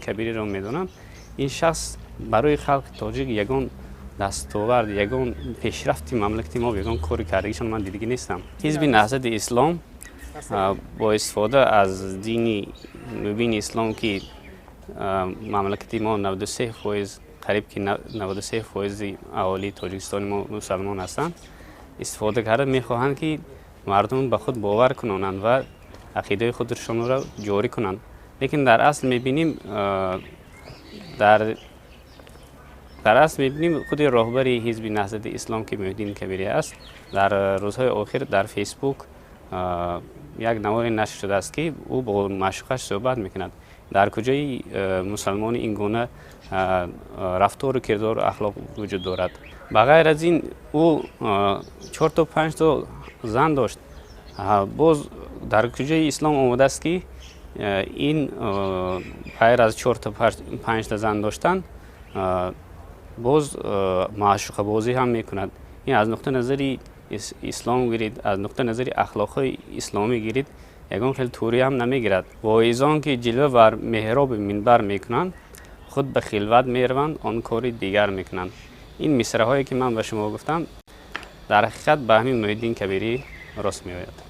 Кабириро медонам, ин шахс барои халқи тоҷик ягон дастовард, ягон пешрафти мамлакати мо, ягон кори кардагишон ман дидагӣ нестам. Ҳизби Наҳзати Ислом бо истифода аз дини мубини ислом, ки мамлакати мо 93%, қариб ки 93%-и аҳолии Тоҷикистони мо мусалмон ҳастанд, истифода карда мехоҳанд, ки мардум ба худ бовар кунонанд ва ақидаи худашонро ҷорӣ кунанд. Лекин дар асл мебинем, худи роҳбари Ҳизби Наҳзати Ислом, ки Муҳиддин Кабирӣ аст, дар рӯзҳои охир дар Фейсбук як наворе нашр шудааст, ки ӯ бо маъшуқаш суҳбат мекунад. Дар куҷои мусалмони ин гуна рафтору кирдору ахлоқ вуҷуд дорад? Ба ғайр аз ин, ӯ чорто панҷто зан дошт. Боз дар куҷои ислом омадааст, ки ин ғайр аз чорто панҷта зан доштан, боз маъшуқабозӣ ҳам мекунад? Ин аз нуқтаи назари ислом гирид, аз нуқтаи назари ахлоқҳои исломӣ гирид, ягон хел туғрӣ ҳам намегирад. Воизон, ки ҷилва бар меҳробу минбар мекунанд, худ ба хилват мераванд, он кори дигар мекунанд. Ин мисраҳое, ки ман ба шумо гуфтам, дар ҳақиқат ба ҳамин Муҳиддин Кабирӣ рост меояд.